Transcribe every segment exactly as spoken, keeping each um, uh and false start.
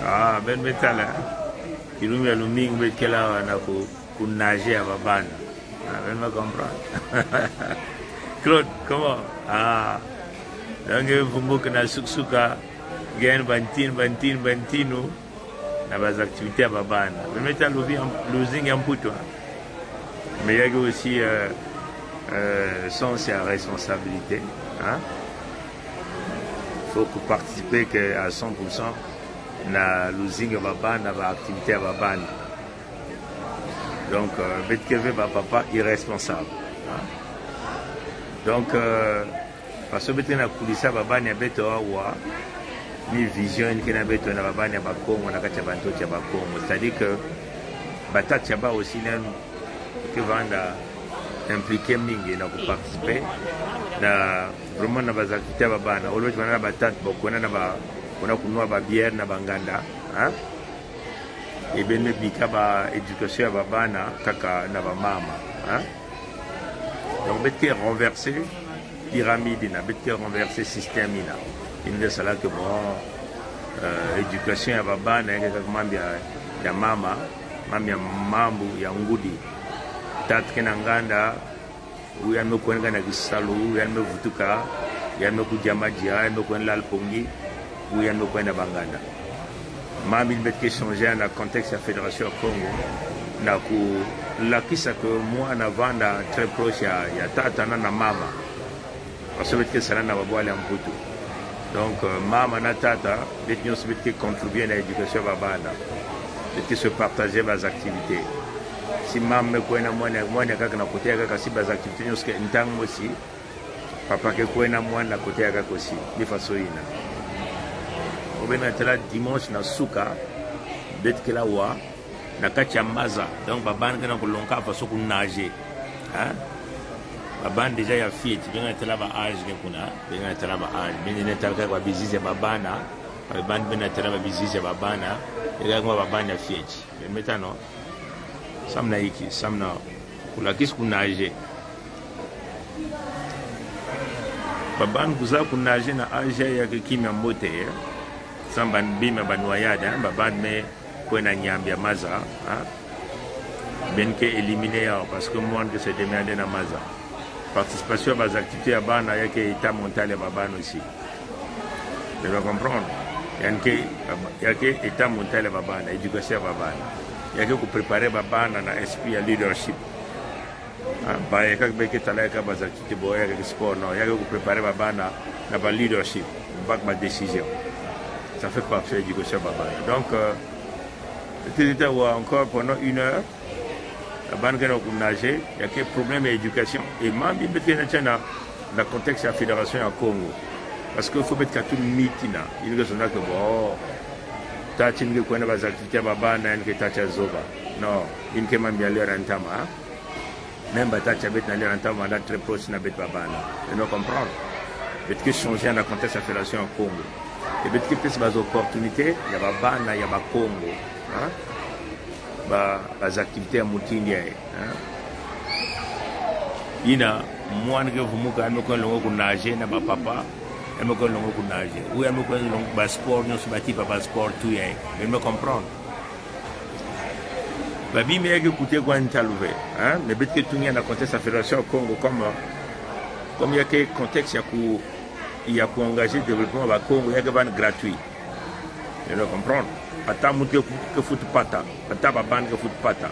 Ah, beno me tala. Kilumia lumingu beno kela na ku, ku nager ya babana. Ah, beno me comprendre. Claude, comment? Ah, donc, vous me connaissez, suka, gen bantin, bantin, bantinu. Na ba activités ya babana. Beno me tala luzingi ya mputu, hein. Mais il y a aussi, euh, euh, sens ya responsabilité, hein. Faut que participer que à cent pour cent na luzingi ya babana, ba activités ya babana. Donc, euh, beno ke ve ba papa irresponsable, hein. Donc, euh, parce que beno ke na kulisa babana ya beto awa, ni vision ke na beto na babana ya Bakongo, na kati ya bantoto ya Bakongo. C'est-à-dire que batata ya bau aussi nani ke vanda impliquer mingi na ku participer na vraiment na ba activités ya babana. Always vanda na batata bau kwenda na ba, kwenda kunwa ba bière na ba nganda, hein. Et beno me bika ba éducation ya babana kaka na bamama, hein. Donc, beno ke renverser pyramide ina, beno ke renverser système ina. Ina sala que bon, euh, éducation ya babana, ya ke kaka mambu ya, ya mama, mambu ya mambu, ya ngudi. Tata ke na nganda, ou yandi me kwenda na kisalu, ou yandi me vutuka, yandi me kudia madia, yandi me kwenda lala mpongi, ou yandi me kwenda ba nganda. Mambu ina beno ke changer na contexte ya Fédération ya Kongo, na kulakisa que mwana vanda très proche ya, ya tata na, na mama. Parce que beno ke sala na babwala ya mputu. Donc, euh, mama na tata, beto nyonso beno ke contribuer na éducation ya babana. Beno ke se partager ba activités. Si mama me kwenda na mwana, mwana kaka na côté ya kaka, si ba activités nyonso ke ntangu mosi, papa ke kwenda na mwana na côté ya kaka aussi. Ni façon ina. Ou beno tala dimanche na suka, beno kela wa na kati ya maza. Donc, babana ke na kulongoka façon ku nager. Hein? Babana déjà ya fioti, beno tala ba âge ke kuna, beno tala ba âge, beno tala kaka ba bizizi ya babana, babana beno tala ba bizizi ya babana, ega kuma babana ya fioti. Beno me tala, non? Samu na inki, samu na kulakisa ku nager. Babana kuzaba ku nager na âge ya ke kimia mbote, eh. Samu bana bima ba noyade, eh, babana me kwenda nyambi ya maza, hein. Beno ke éliminer yau, parce que mwana ke se démerder na maza. Participation ya ba activités ya bana, ya ke état mental ya babana aussi. Beno me comprendre. Ya ke, ya ke état mental ya babana, éducation ya babana. Ya ke ku préparer babana na esprit ya leadership. Hein, ba ya kaka beno ke tala ya kaka ba activités bo ya ke sport, non. Ya ke ku préparer babana na ba leadership, baka ba décision. Ça fait partie de l'éducation ya babana. Donc, euh, beno ke tala wa encore pendant une heure, babana ke na ku nager, ya ke problème ya éducation. Et mambu ina beno ke na tena, na contexte ya Fédération ya Kongo. Parce que faut beno katuka mythe ina, ina ke zonza que bon, tata ina ke kwenda ba activités ya babana, ina ke tata ya zoba. Non, ina ke mambu ya lera ntama, hein. Même batata ya beto na lera ntama vanda très proche na beto babana. Beno me comprendre. Beno ke changer na contexte ya Fédération ya Kongo. Et beno ke pesa ba opportunités ya babana ya Bakongo, hein. Ba, ba activités ya mutindu yayi, hein. Ina, mwana ke vumuka, yandi me kwenda longo ku nager na ba papa, yandi me kwenda longo ku nager. Ou yandi me kwenda longo ba sport, nyonso ba type ya ba sport tout yayi. Beno me comprendre. Ba bima ya ke kute kwa ntalu ve, hein, mais beno ke tungia na contexte ya Fédération Kongo comme, comme ya ke contexte ya ku, ya ku engager développement ya Bakongo, ya ke vanda gratuit. Beno me comprendre. Ata muntu ke, ke futa pata, ata babana ke futa pata.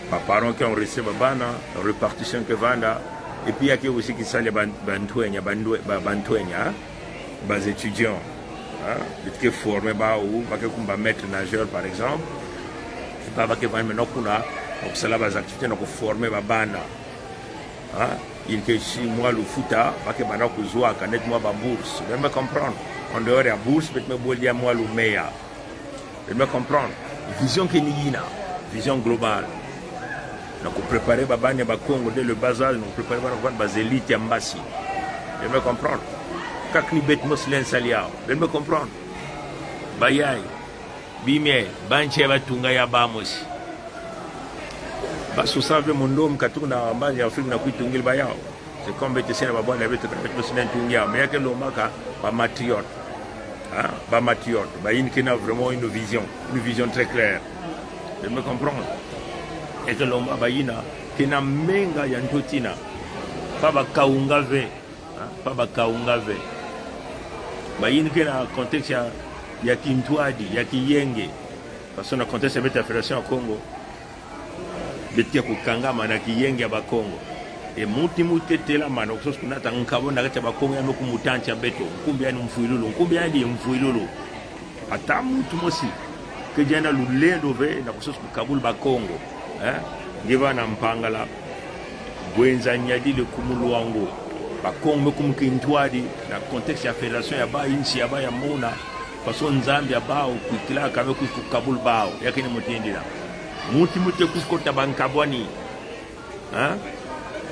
Ba parents ke enregistrer babana, répartition ke vanda, et puis ya ke aussi kisalu ya ba, ba ntwenya, ba ndwe-, ba, ba ntwenya, hein. Ba étudiants, hein, beno ke former bau, ba ke kuma ba maître nageur, par exemple. Et ba, ba ke vanda mena kuna, na kusala ba activités na ku former babana. Hein, ina ke si mwa lu futa, ba ke banda kuzuaka, neti mwa ba bourse. Beno me comprendre. En dehors ya bourse, beno me bole ya mwa lu meya. Beno me comprendre. Vision ke ni ina, vision globale. Na ku préparer babana ya Bakongo dès le bas âge, na ku préparer bana, bana ba élites ya mbasi. Beno me comprendre. Kaka ni beto mosi lenda sali yau. Beno me comprendre. Bayayi, bima, banchi ya batunga ya bau mosi. Ba sosa ve mondo mu katuka na mbanza ya Afrique na kwiza tungila bau yau. C'est comme beto si na babwana ya beto, beto mosi lenda tunga yau. Mais ya ke lombaka ba patriotes. Hein, ba matriote, bayinha ke na vraiment une vision, une vision très claire. Beno me comprendre. Eke lomba bayinha ke na menga ya ntoto tina. Pas ba kaunga ve. Hein, pas ba kaunga ve. Bayinha ke na contexte ya, ya kintwadi, ya kiyenge. Parce que na contexte ya beto ya Fédération ya Kongo. Beto ke kukangama na kiyenge ya Bakongo. E muti muti ke telamana, kusosa kunata nkabo na kati ya Bakongo, ya me kumuta nsi ya beto. Nkumbu ya ni mfwilulu, nkumbu ya ni mfwilulu. Ata mutu mosi ke jana lulendo ve na kusosa kukabula Bakongo. Eh? Nge va na Mpangala. Bwenza nyadi lekumu lwango. Bakongo me kuma kintwadi, na contexte ya fédération ya ba insi ya ba ya mona. Parce que Nzambi ya bawu, kwikila ka me kusosa kukabula bawu. Ya ke ni mutindina. Muti muti ke kusosa kota ba nkabwani. Hein?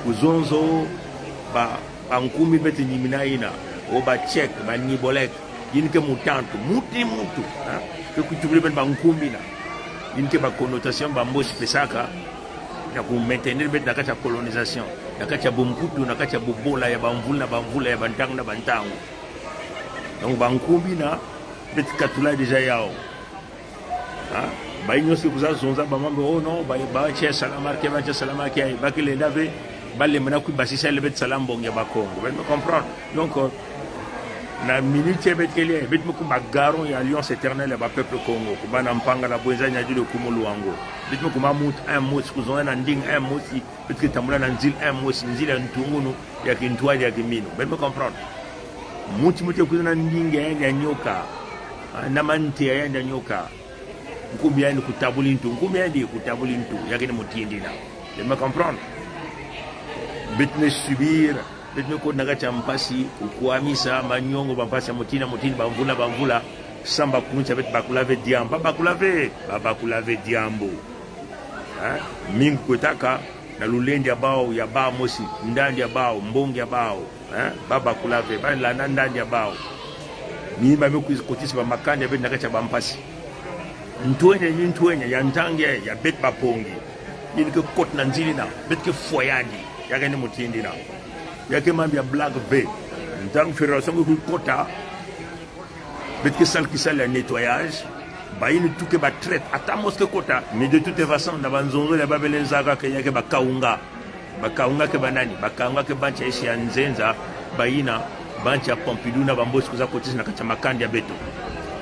Kuzonza ba, ba nkumbu beto nyimina yina. O ba Tchèque, ba Nibolèque. Yinha ke mutantu, muti mutu. Hein? Ke kutubila beno ba nkumbu yina. Yinha ke ba connotation ba Mbochi pesaka. Na ku maintenir beto na kati ya colonisation. Na kati ya bumputu, na kati ya bubola, ya ba mvula na ba mvula, ya ba ntangu na ba ntangu. Donc ba nkumbu yina, beto katula déjà yawu. Ah, bayi nyonso ke kwiza zonza ba mambu, oh non, ba, ba ntia sala marqué, ba ntia sala marqué, ba ke lenda ve, ba lembana kwiza basisa le beto sala mbongi ya Bakongo. Beno me comprendre. Donc, euh, na minute beto ke lie, beto me kuma garant ya alliance éternelle ya ba peuple Kongo, kuma na Mpangala, bwenza nyadi lekumu lwango. Beto me kuma mutu un mosi, kuzonza na ndinga un mosi, beto ke tambula na nzila un mosi, nzila ya ntungunu, ya kintwadi, ya kiminu. Beno me comprendre. Muti muti ke kwiza na ndinga ya yandi ya nyoka. Ah, na manteya ya yandi ya nyoka. Nkumbu ya yandi kutabula ntu, nkumbu ya yandi kutabula ntu, ya ke ni mutindina. Beno me comprendre. Beto me subir, beto me kota na kati ya mpasi, kukwamisa, manyongo, ba mpasi ya mutindu na mutindu, ba mvula, ba mvula, samu ba kuntia beto bakula ve diambu, ba bakula ve, ba bakula ve diambu. Hein? Mingi kwetaka, na lulendo ya bawu, ya bawu mosi, ndandi ya bawu, mbongi ya bawu. Hein? Ba bakula ve, ba landa ndandi ya bawu. Ni ba me kwiza kotisa ba makanda ya beto na kati ya ba mpasi. Ntwenya, ni ntwenya, ya ntangu ya, ya beto ba pongi. Yina ke kota na nzila yina, beto ke fwa yandi, ya ke ni mutindina. Ya ke mambu ya blague ve. Ntangu fédération ke kwiza kota, beto ke sala kisalu ya nettoyage. Bayina tout ke ba traître. Ata mosi ke kota. Mais de toute façon, na ba nzonzolo ya ba bele nzaka ke ya ke ba kaunga. Ba kaunga ke ba nani? Ba kaunga ke ba ntia isi ya nzenza. Bayina, ba ntia Pompidou na ba Mbochi kwiza kotisa na kati ya makanda ya beto.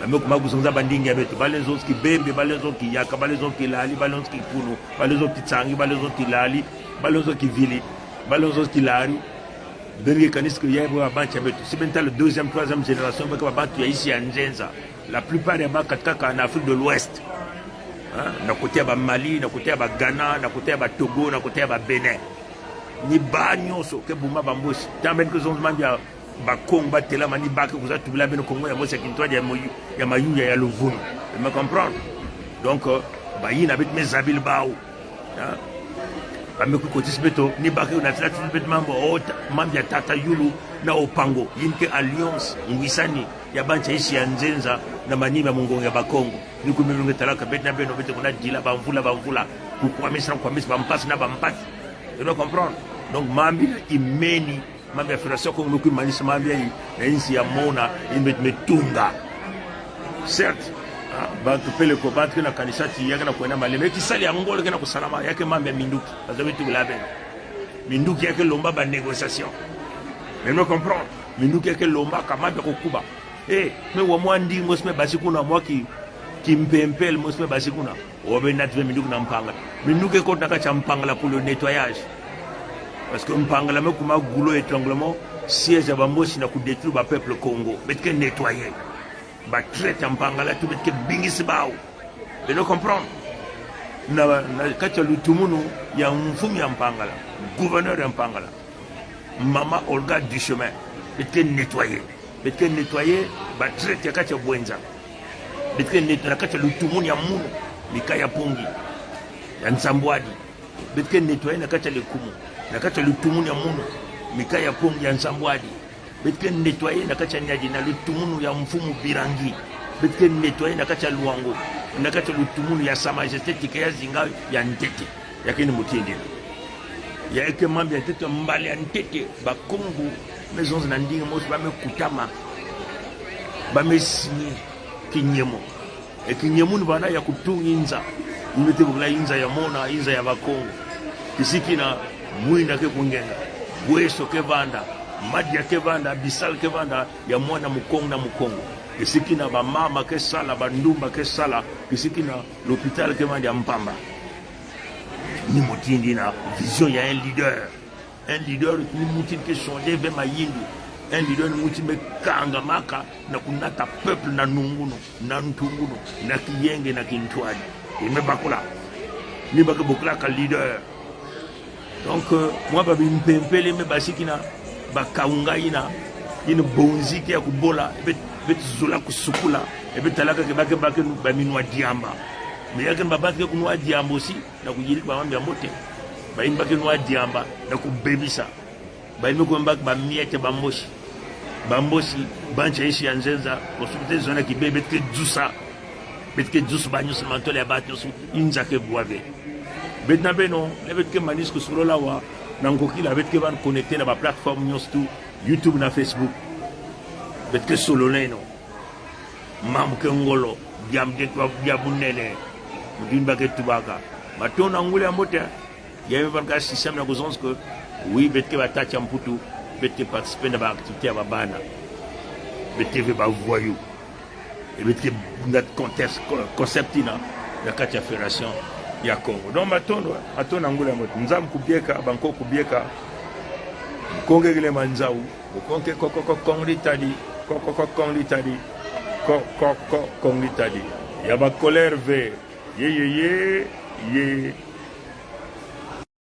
Ba me kuma kuzonza ba ndinga ya beto. Ba lenda zonza kibembe, ba lenda zonza kiyaka, ba lenda zonza kilali, ba lenda zonza kipunu, ba lenda zonza kitsangi, ba lenda zonza kilali, ba lenda zonza kivili, ba lenda zonza kilari. Beno ke kanisa ke ya bwe ba ntia beto. Si beno tala deuxième, troisième génération, ba ke ba bantu ya isi ya nzenza. La plupart ya ba katukaka na Afrique de l'Ouest. Hein? Na kota ya ba Mali, na kota ya ba Ghana, na kota ya ba Togo, na kota ya ba Bénin. Ni ba nyonso ke buma ba Mbochi. Ntangu beno ke zonza mambu ya Bakongo ba telama, ni ba ke kwiza tubila beno Kongo ya mosi ya kintwadi, ya moyu, ya mayuya, ya luvunu. Beno me comprendre. Donc, euh, bayina beto me zabila bawu. Hein? Ba me kwiza kotisa beto, ni ba ke na tila tila beto mambu, o ta-, mambu ya tata Youlou na Opango, yina ke alliance, ngwisani, ya ba ntia isi ya nzenza, na manima ya mungongo ya Bakongo. Ni ku me nge talaka beto na beno beto ke na dila ba mvula, ba mvula, kukwamisa, kwamisa, ba mpasi na ba mpasi. Beno me comprendre. Donc, mambu yina imeni, mambu ya fédération Kongo me kwiza manisa mambu yayi, na insi ya mona, yina beto me tunga. Certes, ah, bantu peleko, bantu ke na kanisa ti ya ke na kwenda malembe. Kisalu ya ngolo ke na kusalama, ya ke mambu ya minduki. Bazo beto tubila beno. Minduki ya ke lomba ba négociation. Beno me comprendre. Minduki ya ke lomba ka mambu ya kukuba. Eh, me wa mwa ndinga mosi me basi kuna, mwa ki, kimpempele mosi me basi kuna. O beno nati ve minduki na Mpangala. Minduki ke kota na kati ya Mpangala pour le nettoyage. Parce que Mpangala me kuma goulot étranglement, siège ya ba Mbochi na kudétruire ba peuple Kongo. Beto ke nettoyer. Ba traître ya Mpangala tout beto ke bingisa bawu. Beno me comprendre. Na, na kati ya lutumunu ya mfumu ya Mpangala, gouverneur ya Mpangala, Mama Olga Duchemin, beto ke nettoyer. Beto ke nettoyer ba traître ya kati ya Bouenza. Beto ke nettoyer na kati ya lutumunu ya munu, Mika ya Pongi, ya Nsambwadi. Beto ke nettoyer na kati ya Lékoumou, na kati ya lutumunu ya munu, Mika ya Pongi, ya Nsambwadi. Beto ke nettoyer na kati ya Niari na lutumunu ya mfumu Birangi. Beto ke nettoyer na kati ya Loango, na kati ya lutumunu ya Sa Majesté Tike ya Zinga ya ntete. Ya ke ni mutindina. Ya ke mambu ya ntete, mbala ya ntete, Bakongo me zonza na ndinga mosi, ba me kutama. Ba me signer kinyemo. E kinyemo ni vana ya kutungi nza. Ni bete bokila nza ya mona, nza ya Bakongo. Kisikina mwina ke kungenga. Bweso ke vanda, madia ke vanda, bisalu ke vanda, ya mwana Mukongo na Mukongo. Kisikina bamama ke sala, bandumba ke sala, kisikina l'hôpital ke vanda ya mpamba. Ni motindi na vision ya un leader. Un leader ni muti ni ke changer ve mayindu. Un leader ni muti me kangamaka na kunata peuple na nungunu, na ntungunu, na kiyenge, na kintwadi. E me bakula. Ni ba ke bokilaka leader. Donc, euh, mwa ba bimpempele me basikina, ba kaunga ina, ina bonzi ke ya kubola, e bete, bete zola kusukula, e bete talaka ke ba ke, ba ke nu, ba mi nwa diamba. Mais ya ke baba ke kunwa diamba aussi, na kuyirika ba mambi ya mbote. Bayi me ba ke nwa diamba, na kubebisa. Bayi me kumbaki ba miete ba Mbochi. Ba Mbochi, bancha insi ya nzenza, kosu bete zona ki be, bete ke dzusa. Bete ke dzusa ba nyonso, mantole ya ba nyonso, nza ke bwa ve. Bete na beno, le bete ke manisku solola wa, na nkokila bete ke bana connecté na ba plateforme nyonso tu, YouTube na Facebook. Bete ke sololeno. Mambu ke ngolo, diambu de kwa diambu nene. Mudini ba ke tubaka. Matondo na ngula ya mbote. Ya me bana ka système na kuzonza que, oui, bete ke ba tata ya Mputu, bete ke participer na ba activité ya ba bana. Bete ke ve ba voyou. E bete ke nat contexte, co-, concept ina, ya kati ya Fédération ya Kongo. Donc, matondo, matondo na ngula ya mbote. Nzambi kubieka, bankoko kubieka. Kongo ngele manzau. Mukongo ke ko, ko, ko, Kongo ditadi. Ko, ko, ko, Kongo ditadi. Ko, ko, ko, Kongo ditadi. Ya ba colère ve. Ye, ye, ye, ye.